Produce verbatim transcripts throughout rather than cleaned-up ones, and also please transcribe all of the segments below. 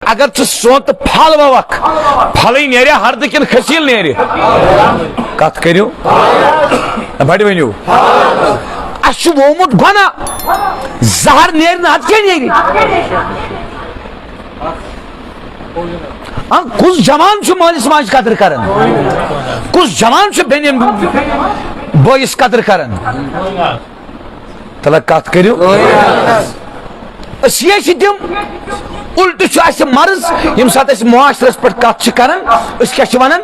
اگر ژٕ سونٛتہٕ پھل ووکھ، پھلٕے نیرِ ہردٕ کِنہٕ کھسیٖل نیرِ؟ کتھ کٔرِو، بڑِ ؤنِو۔ اَسہِ چھُ وومُت گۄناہ، زہر نیرِ نہٕ، اتھ کیٛاہ نیرِ؟ آ، کُس جوان چھُ مٲلِس ماجہِ قدٕر کران؟ کُس جوان چھُ بیٚنہِ بٲیِس قدٕر کران؟ تَلہ کَتھ کٔرِو۔ أسی ہے چھِ تِم، اُلٹہٕ چھُ اَسہِ مرض، ییٚمہِ ساتہٕ أسۍ معاشرس پٮ۪ٹھ کَتھ چھِ کران، أسۍ کیٛاہ چھِ وَنان؟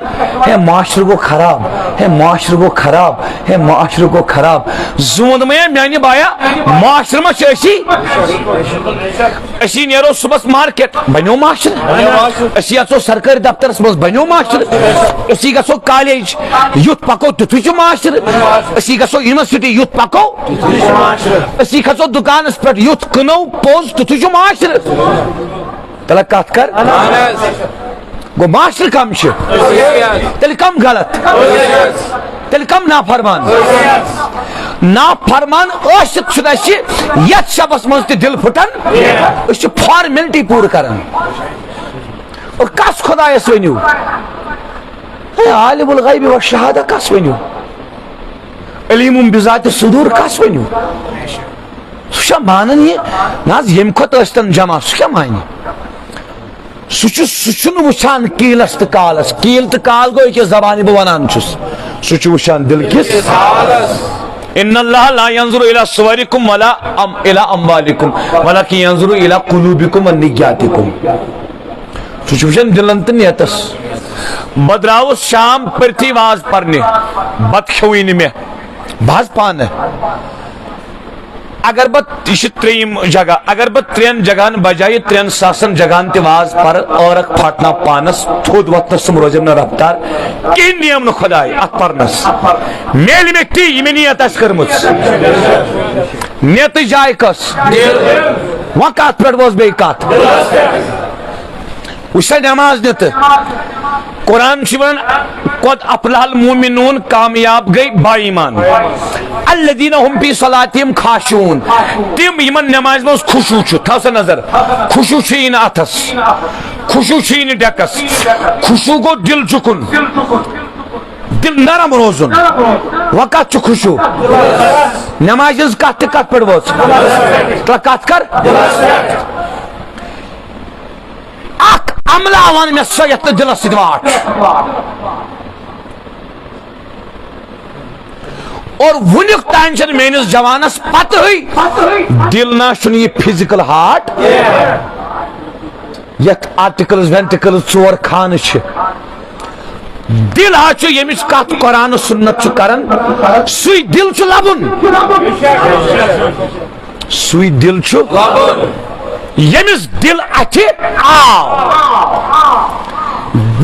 ہے معاشرٕ گوٚو خراب، ہے معاشرٕ گوٚو خراب، ہے معاشرٕ گوٚو خراب۔ زوٗن دوٚپمَے ہے میٛانہِ بایا، معاشرٕ ما چھِ أسی؟ أسی نیرو صُبحس مارکیٹ، بنیو معاشرٕ۔ أسی اژو سرکٲرۍ دفترس منٛز، بنیو معاشرٕ۔ أسی گژھو کالیج، یُتھ پکو تیُتھُے چھُ معاشرٕ۔ أسی گژھو یونیورسٹی، یُتھ پکو۔ أسی کھسو دُکانس پٮ۪ٹھ، یُتھ کٕنو پوٚز تیُتھُے چھُ معاشرٕ۔ تیٚلہِ کتھ کر۔ گوٚو معاشرٕ کم چھِ؟ تیٚلہِ کم غلط؟ تیٚلہِ کم نافرمان؟ نافرمان ٲسِتھ چھُنہٕ اَسہِ یَتھ شبس منٛز تہِ دِل پھُٹان۔ أسۍ چھِ فارمیلٹی پوٗرٕ کران۔ اور کس خدایس ؤنِو؟ ہے عالم الغیب و شہادہ کس ؤنِو؟ علیم بذات صدور کس ؤنِو؟ سُہ چھا مانان یہِ؟ نہ حظ، ییٚمہِ کھۄتہٕ ٲسۍتن جمع، سُہ کیٛاہ مانہِ؟ سُہ چھُ، سُہ چھُنہٕ وٕچھان کیٖلس تہٕ کالس۔ کیٖل تہٕ کال گوٚو أکِس زبانہِ بہٕ وَنان چھُس۔ سُہ چھُ وٕچھان دِل کِس۔ ان اللہ لا ينظر الى صوركم ولا ام-، الى اموالكم ولكن ينظر الى قلوبكم ونياتكم۔ سُہ چھُ وٕچھان دِلن تہٕ نیتس۔ بہٕ درٛاوُس شام پٔرتھی واز پرنہِ، بتہٕ کھیوٚوٕے نہٕ مےٚ۔ بہٕ حظ پانہٕ۔ اگر بہٕ، یہِ چھِ ترٛیٚیِم جگہ، اگر بہٕ ترٛٮ۪ن جگہن بجایہِ ترٛٮ۪ن ساسن جگہن تہِ واز پرٕ، عٲرق پھٹناو پانس، تھوٚد وۄتھنس تِم روزٮ۪م نہٕ رفتار، کِہیٖنۍ نِیَم نہٕ خۄداے اتھ پرنس۔ میلہِ مےٚ تی، یہِ مےٚ نیت آسہِ کٔرمٕژ۔ نیتٕچ جاے کۄس؟ وۄنۍ کتھ پٮ۪ٹھ ووس بیٚیہِ کتھ؟ وٕچھ سا نماز نِتہٕ۔ قرآن چھُ وَنان، "قد افلح المؤمنون"، کامیاب گٔے با ایمان۔ "الذين هم في صلاتهم خاشعون"، تِم یِمن نمازِ منٛز خشوع چھُ۔ تھاو سا نظر، خشوع چھُ یی نہٕ اَتھس، خشوع چھُ یی نہٕ ڈیکس، خشوع گوٚو دِل جُکُن، دِل نرم روزُن۔ وۄنۍ کتھ چھُ خشوع؟ نمازِ ہٕنٛز کتھ تہِ کتھ پٮ۪ٹھ وٲژ؟ تہٕ کتھ کر؟ اکھ عملہ وَن مےٚ سۄ یَتھ نہٕ دِلَس سۭتۍ واٹھ چھُ۔ اور وُنیُک تام چھَنہٕ میٲنِس جوانَس پَتہٕے دِل نا چھُنہٕ یہِ فزیکل ہارٹ، یَتھ آرٹیکلز وینٹیکلز ژور خانہٕ چھِ۔ دِل ہا چھُ ییٚمِچ کَتھ قرآن و سُنت چھُ کران، سُے دِل چھُ لَبُن۔ سُے دِل چھُ ییٚمِس دِل اَتھِ آو۔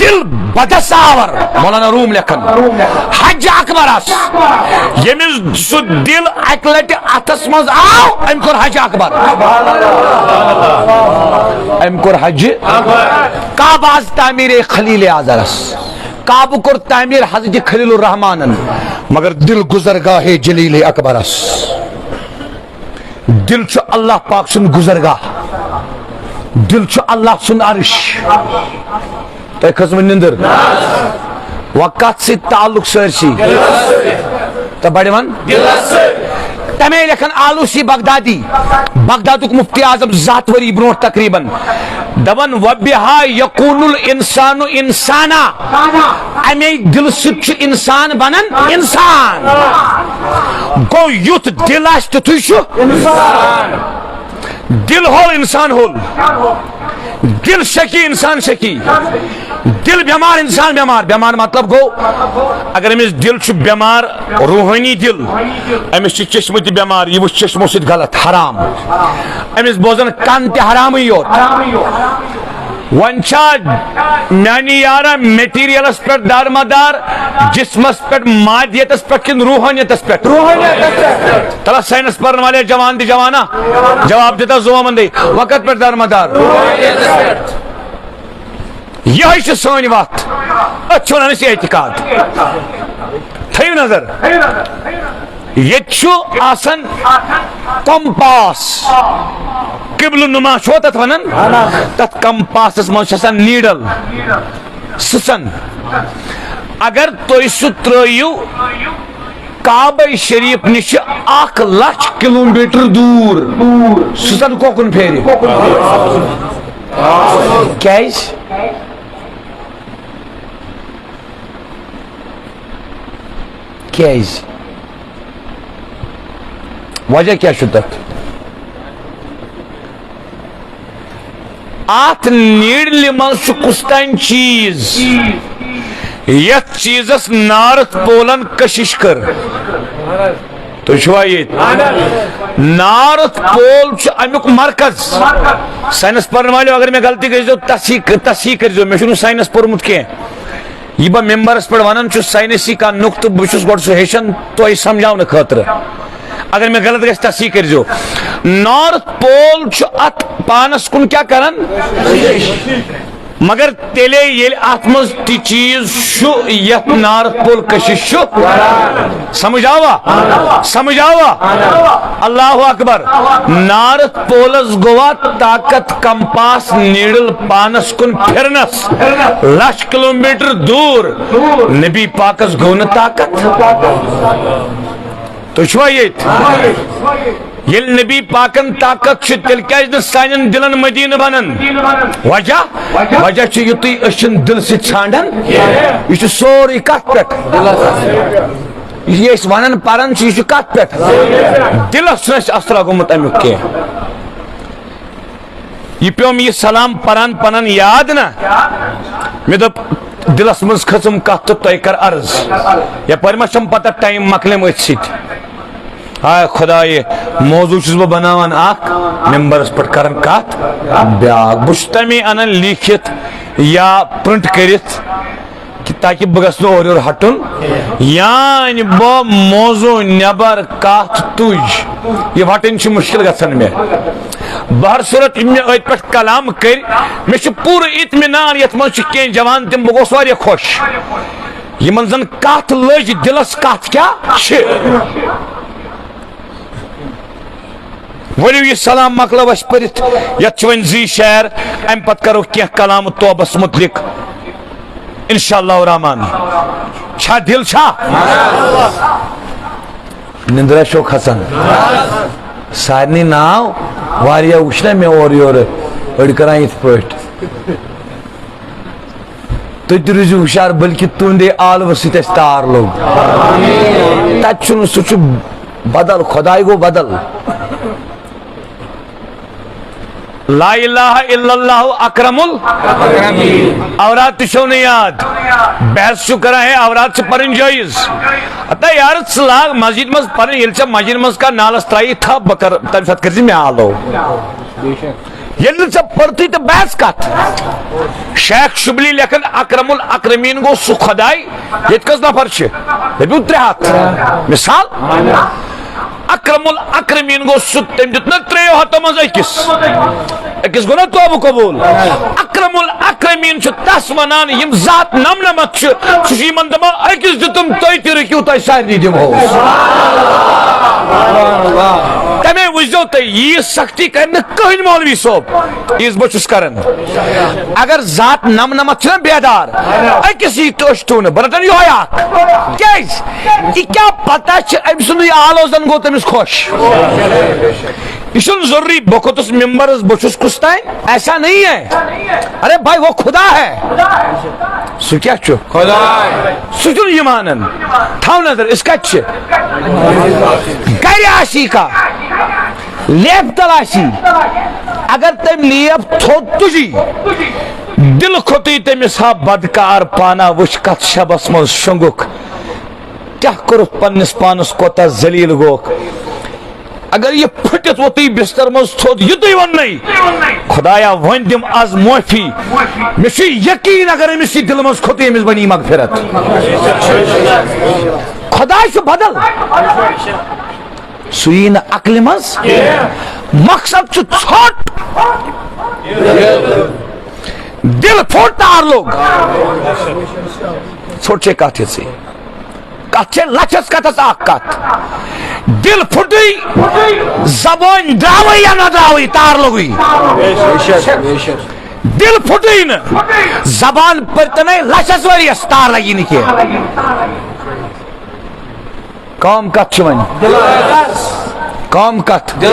دِل بدس آور، مولانا روم لیکھان، حج اکبرس، ییٚمِس سُہ دِل اَکہِ لٹہِ اَتھس منٛز آو، أمۍ کوٚر حج اکبر۔ أمۍ کوٚر حج۔ کعبہ آز تعمیٖرِ خلیل اعظمس، کعبہٕ کوٚر تعمیٖر حضرت خلیل الرحمانن، مگر دِل گُزرگاہ جلیل اکبرس۔ دِل چھُ اللہ پاک سُنٛد گُزرگاہ۔ دِل چھُ اللہ سُنٛد عرش۔ تۄہہِ کھٔژوٕ نِندٕر؟ وۄنۍ کَتھ سۭتۍ تعلق سٲرسٕے؟ تہٕ بڑِ وَن۔ تَمے لیکھان آلوسی بغدادی، بغدادُک مفتی اعظم زٕ ہَتھ ؤری برونٛٹھ تقریباً، دَپان، "وبها يكون الإنسان إنسانا"۔ اَمے دِلہٕ سۭتۍ چھُ اِنسان بَنان اِنسان۔ گوٚو یُتھ دِل آسہِ تیُتھُے چھُ۔ دِل ہوٚل اِنسان ہوٚل۔ دِل شکی اِنسان شکی۔ دِل بٮ۪مار اِنسان بٮ۪مار۔ بٮ۪مار مطلب گوٚو، اگر أمِس دِل چھُ بٮ۪مار، روحٲنی دِل، أمِس چھِ چشمہٕ تہِ بٮ۪مار، یہِ وٕچھ چشمو سۭتۍ غلط، حرام۔ أمِس بوزن کن تہِ حرامٕے یوت۔ وۄنۍ چھا میانہِ یارا میٹیریلس پٮ۪ٹھ دارمدار، جسمس پٮ۪ٹھ، مادیتس پٮ۪ٹھ کِنہٕ روحٲنیتس پٮ۪ٹھ؟ روحٲنیتس پٮ۪ٹھ۔ تَلہ ساینس پرن والے جوان تہِ جوانا جواب دِتا زومن دے، وقت پٮ۪ٹھ دارمدار۔ یِہوٚے چھِ سٲنۍ وَتھ۔ أتھۍ چھِ وَنان أسۍ اعتقاد۔ تھٲیِو نظر۔ ییٚتہِ چھُ آسان کمپاس، قبلہٕ نما چھُوا تتھ ونان؟ تتھ کمپاسس منٛز چھِ آسان نیٖڈل، سٕژن۔ اگر تُہۍ سُہ ترٲیِو کعبہ شریف نِش اکھ لچھ کلومیٹر دوٗر، سٕژن کوکُن پھیرِ؟ کیازِ؟ کیازِ؟ وجہ کیٛاہ چھُ تتھ؟ اتھ نیٖڈلہِ منٛز چھُ کُس تام چیٖز، یتھ چیٖزس نارتھ پولن کشش کٔر۔ تُہۍ چھِوا ییٚتہِ؟ نارتھ پول چھُ امیُک مرکز۔ ساینس پرن والٮ۪و، اگر مےٚ غلطی گٔژھۍزیو، تصحیح، تصحیح کٔرۍزیو، مےٚ چھُنہٕ ساینس پوٚرمُت کینٛہہ۔ یہِ بہٕ ممبرس پٮ۪ٹھ ونان چھُس، ساینسی کانٛہہ نُقطہٕ، بہٕ چھُس گۄڈٕ سُہ ہیٚچھان تۄہہِ سمجھاونہٕ خٲطرٕ۔ اگر مےٚ غلط گژھِ، تصحیح کٔرۍزیو۔ نارتھ پول چھُ اتھ پانس کُن کیٛاہ کران؟ مگر تیٚلے ییٚلہِ اتھ منٛز تہِ چیٖز چھُ یتھ نارتھ پول کشش چھُ۔ سمجھ آوا؟ سمجھ آوا؟ اللہ اکبر۔ نارتھ پولس گوٚوا طاقت کمپاس نیٖڈل پانس کُن پھرنس لچھ کلومیٹر دوٗر۔ نبی پاکس گوٚو نہٕ طاقت۔ تُہۍ چھِوا ییٚتہِ؟ ییٚلہِ نبی پاکن طاقت چھِ، تیٚلہِ کیازِ نہٕ سانٮ۪ن دِلن مدیٖنہٕ بنان؟ وجہ؟ وجہ چھُ یُتُے أسۍ چھِنہٕ دِل سۭتۍ ژھانڈان۔ یہِ چھُ سورُے کتھ پٮ۪ٹھ؟ یہِ أسۍ ونان پران چھِ، یہِ چھُ کتھ پٮ۪ٹھ؟ دِلس چھُنہٕ اَسہِ اثرا گوٚمُت امیُک کینٛہہ۔ یہِ پیوٚم یہِ سلام پران پنن یاد نا۔ مےٚ دوٚپ، دِلس منٛز کھٔژٕم کتھ تہٕ تۄہہِ کر عرض۔ یپٲرۍ ما چھم پتہ ٹایم مۄکلیم أتھۍ سۭتۍ۔ ہاے خدایہِ، موضوع چھُس بہٕ بناوان اکھ، ممبرس پٮ۪ٹھ کران کتھ بیاکھ۔ بہٕ چھُس تمے انان لیٖکھِتھ یا پرنٹ کٔرِتھ کہِ تاکہِ بہٕ گژھٕ نہٕ اورٕ یورٕ ہٹُن۔ یعنی بہٕ موضوع نٮ۪بر کتھ تُج، یہِ وٹٕنۍ چھِ مُشکل گژھان مےٚ۔ بہر صورت، یِم مےٚ أتھۍ پٮ۪ٹھ کلام کٔرۍ، مےٚ چھُ پوٗرٕ اطمینان یتھ منٛز چھِ کینٛہہ جوان، تِم، بہٕ گوس واریاہ خۄش۔ یِمن زن کتھ لٔج دِلس، کتھ کیٛاہ چھِ؟ ؤلِو یہِ سلام مۄکلو اَسہِ پٔرِتھ، یتھ چھِ وۄنۍ زی شعر، امہِ پتہٕ کرو کینٛہہ کلام توبس متعلق۔ انشاءاللہ الرحمن۔ چھا دِل چھا؟ نندرا چھو کھسان۔ سارنٕے ناو واریاہ وٕچھ نا مےٚ اورٕ یورٕ، أڑۍ کران یِتھ پٲٹھۍ۔ تُہۍ تہِ روٗزِو ہُشار، بلکہِ تُہنٛدے آلوٕ سۭتۍ اَسہِ تار لوٚگ۔ تَتہِ چھُنہٕ، سُہ چھُ بدل، خۄداے گوٚو بدل۔ لا الہ الا اللہ اکرم ال-، اورات تہِ چھو نہٕ یاد۔ بحث چھُ کران، ہے، اورات چھِ پرٕنۍ جٲیز۔ ہتا یار، ژٕ لاگ مسجد منٛز پرٕنۍ، ییٚلہِ ژےٚ مسجد منٛز کانٛہہ نالس ترٛایی تھپھ، بہٕ کرٕ، تَمہِ ساتہٕ کٔرۍ زِ مےٚ آلو۔ ییٚلہِ نہٕ ژےٚ پٔرتھٕے تہٕ بحث کتھ؟ شیخ شبلی لیکھان، اکرم الاکرمین گوٚو سُہ خداے، ییٚتہِ کٔژ نفر چھِ؟ دٔپِو ترٛےٚ ہتھ۔ مثال، اکرم الاکرمین گوٚو سُہ، تٔمۍ دیُت نہ ترٛیٚیو ہتو منٛز أکِس۔ أکِس گوٚو نہ توبہٕ قبول؟ اکرم الاکرمین چھُ تس ونان، یِم ذات نمنمتھ چھِ، سُہ چھُ یِمن دپان، أکِس دیُتُم تۄہہِ تہِ، رُکِو تۄہہِ سارنٕے دِمہو۔ تمے وٕچھزیو تُہۍ، ییٖژ سختی کرِ نہٕ کٕہٕنۍ مولوی صٲب، ییٖژ بہٕ چھُس کران۔ اگر ذات نمنمتھ چھِنہ بیدار، أکِس یی تہٕ أسۍ ٹھوٗنہٕ، بہٕ رٹن یِہوٚے اکھ۔ کیازِ؟ یہِ کیٛاہ پتہ چھِ أمۍ سُنٛدُے آلو زن گوٚو تٔمِس خۄش۔ یہِ چھُنہٕ ضروٗری بہٕ کھوٚتُس ممبرس، بہٕ چھُس کُس تام، ایسا نہیں ہے۔ ارے بھائی، وہ خدا ہے۔ سُہ کیٛاہ چھُ؟ خداے۔ سُہ چھُنہٕ یہِ مانان۔ تھاو نظر، أسۍ کتہِ چھِ؟ گرِ آسی کا، لیب تل آسی۔ اگر تٔمۍ لیب تھوٚد تُجی، دِلہٕ کھوٚتُے تٔمِس، ہا بدکار پانا، وٕچھ کتھ شبس منٛز شۄنٛگُکھ۔ کیٛاہ کوٚرُتھ پننِس پانس، کوتاہ ذلیل گوکھ۔ اگر یہِ پھٕٹِتھ ووتُے بستر منٛز تھوٚد، یُتُے ووٚننَے، خدایا، وۄنۍ دِم از معٲفی۔ مےٚ چھُ یقیٖن، اگر أمِس یہِ دِلہٕ منٛز کھوٚتُے، أمِس بنی مغفرت۔ خداے چھُ بدل، سُہ یی نہٕ عقلہِ منٛز۔ مقصد چھُ ژھوٚٹ۔ دِل پھوٚٹ، تار لوٚگ۔ ژھوٚٹ چھے کتھ یِژٕے۔ کتھ چھے لچھس کتھس اکھ کتھ۔ دل پھٹٕے، زبان درٛاوٕے یا نہ درٛاوٕے، تار لوٚگُے۔ دل پھٹٕے نہٕ، زبان پٔرتنَے لَچھَس ؤرِیَس، تار لَگی نہٕ کینٛہہ۔ کٲم کَتھ چھِ وۄنۍ؟ کٲم کَتھ؟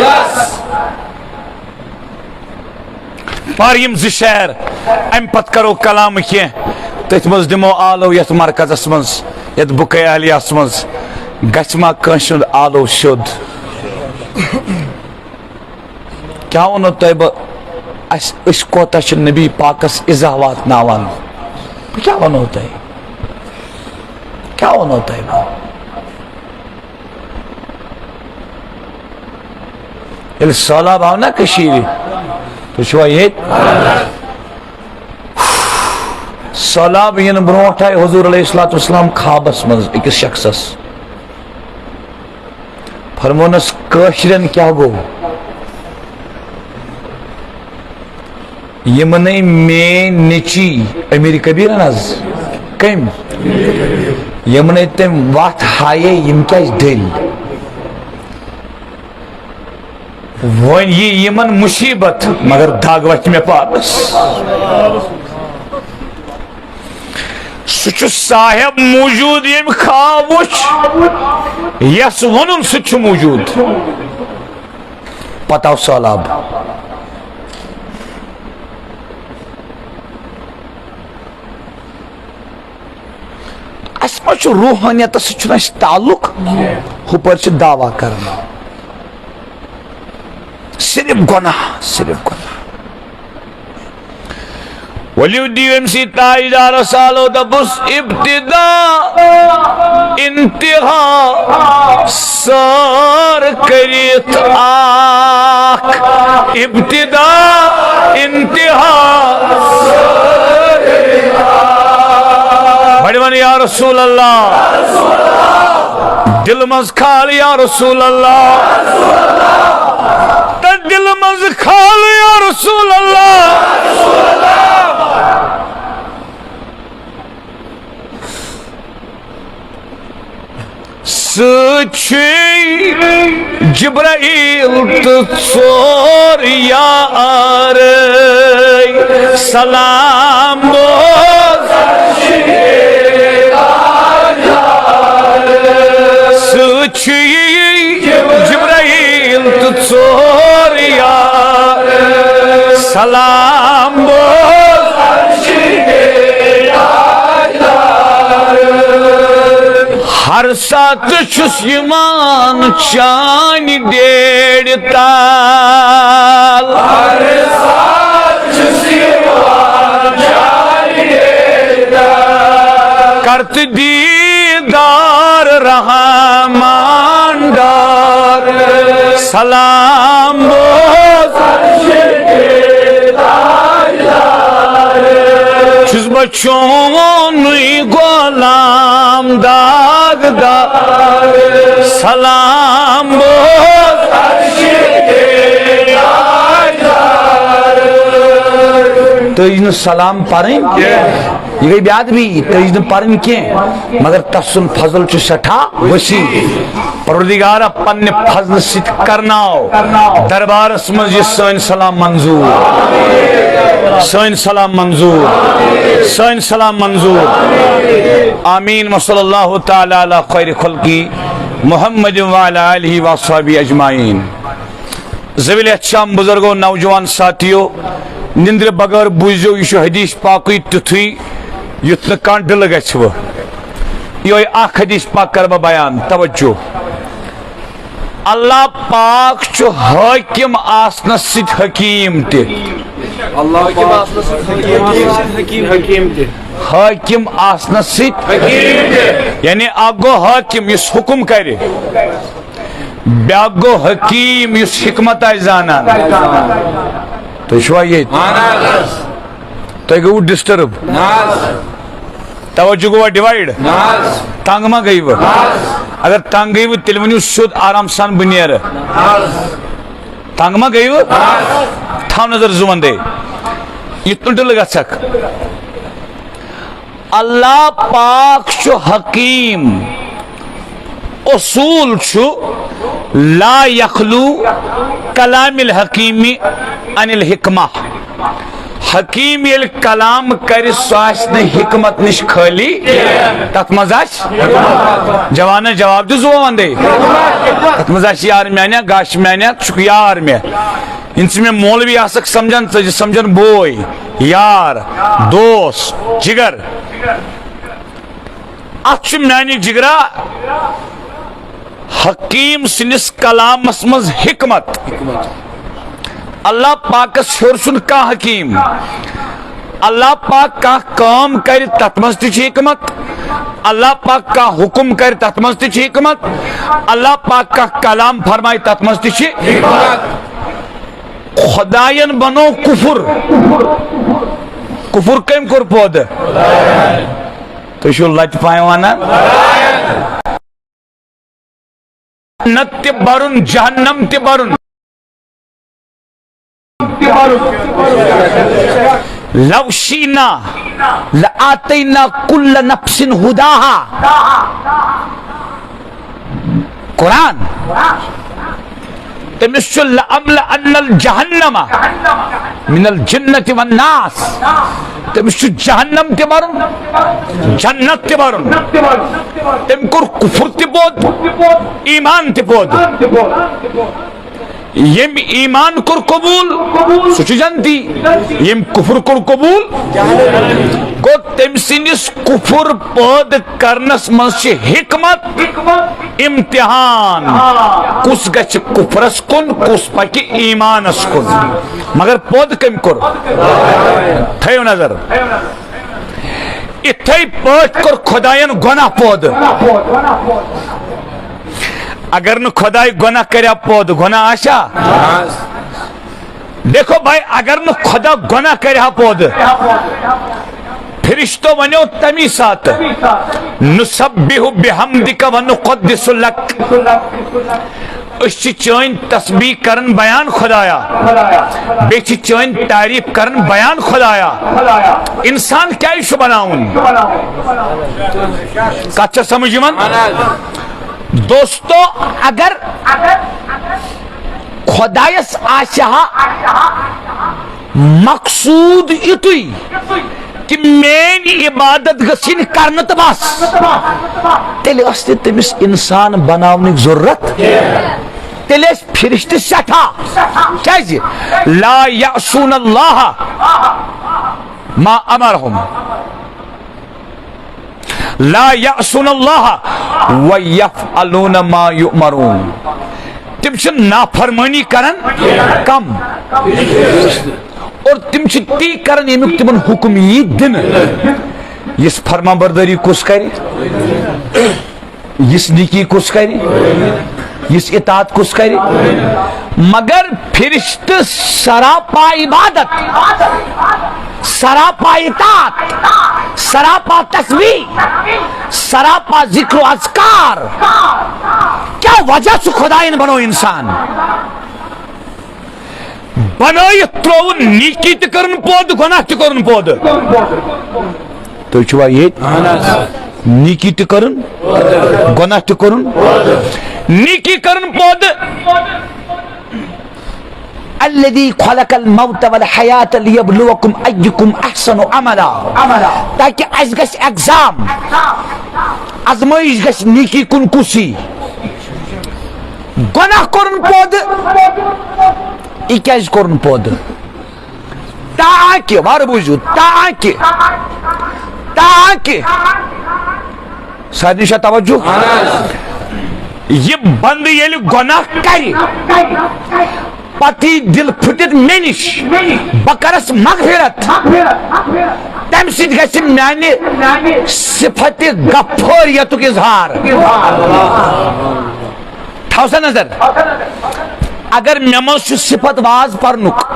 پر یِم زٕ شعر، اَمہِ پتہٕ کرو کلام کینٛہہ۔ تٔتھۍ منٛز دِمو آلو یَتھ مرکزس منٛز، یَتھ بُکے عالیہس منٛز۔ گژھِ ما کٲنٛسہِ ہُنٛد آلو سیوٚد؟ کیٛاہ وَنو تۄہہِ بہٕ؟ اَسہِ، أسۍ کوتاہ چھِ نبی پاکس ایزا واتناوان؟ بہٕ کیٛاہ وَنو تۄہہِ؟ کیٛاہ وَنو تۄہہِ بہٕ؟ ییٚلہِ سہلاب آو نا کٔشیٖرِ، تُہۍ چھِوا ییٚتہِ؟ سہلاب یِنہٕ برونٛٹھ آیہِ حضور علیہ الصلوۃ والسلام خوابس منٛز أکِس شخصس۔ فرمونس، کٲشرٮ۪ن کیٛاہ گوٚو؟ یِمنے میٲنۍ نیٚچی امیر کبیرن حظ، کٔمۍ؟ یِمنے تٔمۍ وتھ ہایے، یِم کیازِ ڈٔلۍ؟ وۄنۍ یی یِمن مُصیبت، مگر دگ وتھِ مےٚ پانس۔ سُہ چھُ صاحب موجود، ییٚمۍ خواب وُچھ، یس ووٚنُن سُہ تہِ چھُ موجود۔ پتہٕ آو سہلاب۔ اَسہِ ما چھُ روحانیتس سۭتۍ چھُنہٕ اَسہِ تعلق؟ ہُپٲرۍ چھِ دعویٰ کران، صرف گۄناہ، صرف گۄناہ۔ ؤلِو دِیِو أمۍ سٕے تاجدارس آلو، دَپُس، ابتدا انتہا سٲر کٔرِتھ اکھ، ابتدا انتہا۔ بڑِ ون یا رسول اللہ، دل منٛز کھال یا رسول اللہ، تہٕ دل منٛز کھال یا رسول اللہ۔ سۭتۍ چھُ جبرائیل تہٕ ژور یارٕ۔ سلام بوز۔ سۭتۍ چھُ جبرائیل تہٕ ژور یار۔ سلام بوز۔ ہر ساتہٕ چھُس یِوان چانہِ ڈیڈِ تل۔ ہر ساتہٕ چھُس یِوان چانہِ ڈیڈِ تل۔ کر تہٕ دیٖدار رحمان ڈار۔ سلام بوز۔ چھُس بہٕ چونُے غلام داغدار۔ سلام بوز۔ تُہۍ نہٕ سلام پرٕنۍ، یہِ گٔے بے ادبی، تُہۍ نہٕ پرٕنۍ کینٛہہ، مگر تسُنٛد فضل چھُ سٮ۪ٹھاہ وسیع۔ پروردگارا، پننہِ فضلہٕ سۭتۍ کرناو دربارس منٛز یہِ سٲنۍ سلام منظور، سٲنۍ سلام منظور، سٲنۍ سلام منظور۔ آمین۔ وصلی اللہ تعالی علی خیر خلقی محمد وعلی آلہ وصحبہ اجمعین۔ زویل احتشام بزرگو، نوجوان ساتھیو، نندرِ بغٲر بوٗزِو، یہِ چھُ حدیث پاکٕے تیُتھُے یُتھ نہٕ کانٛہہ ڈِلہٕ گژھِ وٕ۔ یِہوٚے اکھ حدیث پاک کرٕ بہٕ بیان، توجہ۔ اللہ پاک چھُ حٲکِم آسنس سۭتۍ حکیٖم تہِ۔ اللہ پاک چھُ حٲکِم آسنس سۭتۍ حکیٖم تہِ۔ حٲکِم آسنس سۭتۍ حکیٖم تہِ۔ یعنی اکھ گوٚو حٲکِم یُس حُکُم کرِ، بیٛاکھ گوٚو حکیٖم یُس حکمت آسہِ زانان۔ تُہۍ چھِوا ییٚتہِ؟ اہن حظ۔ تۄہہِ گوٚوٕ ڈسٹرب؟ نہ حظ۔ توجہ گوٚوا ڈیوایڈ؟ نہ حظ۔ تنگ ما گٔیوٕ؟ نہ حظ۔ اگر تنگ گٔیوٕ، تیٚلہِ ؤنِو سیوٚد آرام سان، بہٕ نیرٕ۔ نہ حظ۔ تنگ ما گٔیوٕ؟ نہ حظ۔ تھاو نظر زُوَن دے، یِتھ پٲٹھۍ ڈِلہٕ گژھکھ۔ اللہ پاک چھُ حکیٖم۔ اصوٗل چھُ لا یخلو کلام الحکیم عن الحکمہ۔ حکیم ییٚلہِ کلام کرِ، سُہ آسہِ نہٕ حکمت نِش خٲلی۔ تتھ منٛز آسہِ، جوانن جواب دِ، زُو وندے۔ تتھ منٛز آسہِ یار میانہِ، گاش میانہِ، ژٕ چھُکھ یار مےٚ۔ یِم ژٕ مےٚ مولوی آسکھ سمجھان، ژٕ چھِ سمجھان بوے، یار، دوس، جگر۔ اتھ چھُ میانہِ جگرا حکیم سٕنٛدِس کلامس منٛز حکمت۔ اللہ پاکس ہیوٚر چھُنہٕ کانٛہہ حکیم۔ اللہ پاک کانٛہہ کٲم کرِ، تتھ منٛز تہِ چھِ حکمت۔ اللہ پاک کانٛہہ حکم کرِ، تتھ منٛز تہِ چھِ حکمت۔ اللہ پاک کانٛہہ کلام فرمایہِ، تتھ منٛز تہِ چھِ۔ خداین بنوو کفر۔ کفر کٔمۍ کوٚر پٲدٕ؟ تُہۍ چھِو لتہِ پایہِ ونان؟ جنت تہِ برُن، جہنم تہِ برُن۔ لو شئنا لآتینا کل نفس ہداہا۔ قرآن۔ تٔمِس چھُ لأملأن الجحنم من الجنة والناس۔ تٔمِس چھُ جہنم تہِ بَرُن، جنت تہِ بَرُن۔ تٔمۍ کوٚر کفر تہِ پٲدٕ، ایمان تہِ پٲدٕ۔ ییٚمۍ ایمان کوٚر قبول، سُہ چھُ جنتی۔ ییٚمۍ کفر کوٚر قبول، گوٚو تٔمۍ سٕنٛدِس کفر پٲدٕ کرنس منٛز چھِ حکمت، امتحان، کُس گژھِ کفرس کُن، کُس پکہِ ایمانس کُن۔ مگر پٲدٕ کٔمۍ کوٚر؟ تھٲیِو نظر۔ اِتھے پٲٹھۍ کوٚر خۄدایَن گۄناہ پٲدٕ۔ اگر نہٕ خۄداے گۄناہ کرِ ہا پٲدٕ، گۄناہ آسہِ ہا؟ دیکھو بھائی، اگر نہٕ خۄدا گۄناہ کرِ ہا پٲدٕ، فرشتو ونیو تمی ساتہٕ، "نسبح بحمدک و نقدس لک"، أسۍ چھِ چٲنۍ تسبیح کران بیان خۄدایا، بیٚیہِ چھِ چٲنۍ تعریف کران بیان خۄدایا۔ انسان کیازِ چھُ بناوُن؟ کتھ چھا سمجھ یِوان؟ دوستو، اگر خۄدایس آسہِ ہا مقصوٗد یُتُے کہِ میٲنۍ عبادت گٔژھ یِنۍ کرنہٕ تہٕ بس، تیٚلہِ ٲس نہٕ تٔمِس انسان بناونٕچ ضروٗرت، تیٚلہِ ٲسۍ فرشتہٕ سٮ۪ٹھاہ۔ کیازِ؟ لا یعصون اللہ ما امرہم۔ لا یعصون اللہ و یفعلون ما یؤمرون۔ تِم چھِ نافرمٲنی کران کم، اور تِم چھِ تی کران ییٚمیُک تِمن حکم یی دِنہٕ۔ یِژھ فرما بردٲری کُس کرِ؟ یِژھ نیکی کُس کرِ؟ یِژھ اطاعت کُس کرِ؟ مگر فرشتہٕ سراپا عبادت، سراپا اطاعت، سراپا تسبیح، سراپا ذکر و اذکار۔ کیا وجہ چھُ خدایَن بنوو انسان؟ بنٲیِتھ ترٛووُن، نیکی تہِ کٔرٕن پٲدٕ، گۄناہ تہِ کوٚرُن پٲدٕ۔ تُہۍ چھِوا ییٚتہِ؟ نیکی تہِ کٔرٕن، گۄناہ تہِ کوٚرُن، نیکی کٔرٕن پٲدٕ۔ الذی خلق الموت والحیات لیبلوکم ایکم احسن عملا۔ تاکہ اسہِ گژھِ ایگزام، آزمٲیش گژھِ، نیکی کُن کُس یی۔ گۄناہ کوٚرُن پٲدٕ، یہِ کیازِ کوٚرُن پٲدٕ؟ تاکہ، وارٕ بوٗزِو، تاکہ، تاکہ، سارنٕے چھا توجہ؟ یہِ بندٕ ییٚلہِ گۄناہ کرِ، پتہٕ یی دِل پھُٹِتھ مےٚ نِش، بہٕ کرس مغفرت، تمہِ سۭتۍ گژھِ میانہِ صفت غفٲریتُک اظہار۔ تھاو سا نظر، اگر مےٚ منٛز چھُ صفت واز پرنُک،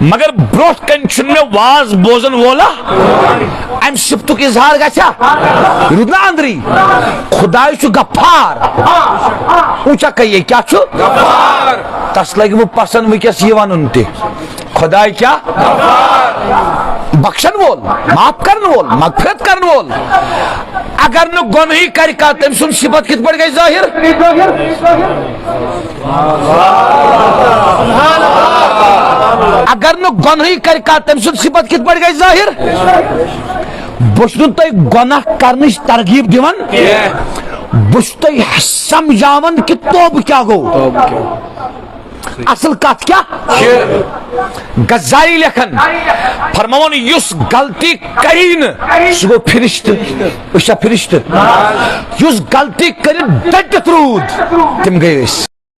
مگر برونٛٹھ کنہِ چھُنہٕ مےٚ واز بوزن وولا، امہِ صفتُک اظہار گژھِ ہا؟ روٗد نا أنٛدری؟ خداے چھُ غفار۔ اونچا کہیے، کیا چھُ؟ تس لگہِ وۄنۍ پسند وٕنکیٚس یہِ ونُن تہِ۔ خداے کیا؟ بخشن وول، معاف کرن وول، مغفرت کرن وول۔ اگر نہٕ گۄنہٕے کرِ کانٛہہ، تٔمۍ سُنٛد صفت کِتھ پٲٹھۍ گژھِ ظٲہِر؟ اگر نہٕ گۄنہٕے کرِ کانٛہہ، تٔمۍ سُنٛد صفت کِتھ پٲٹھۍ گژھِ ظٲہِر؟ بہٕ چھُس نہٕ تۄہہِ گۄناہ کرنٕچ ترغیب دِوان، بہٕ چھُس تۄہہِ سمجھاوان کہِ توبہٕ کیٛاہ گوٚو۔ اصل کتھ کیٛاہ؟ غزالی لیکھان، فرماوان، یُس غلطی کری نہٕ، سُہ گوٚو فرشتہٕ۔ أسۍ چھا فرشتہٕ؟ یُس غلطی کٔرِتھ ڈٔٹِتھ روٗد، تِم گٔے أسۍ۔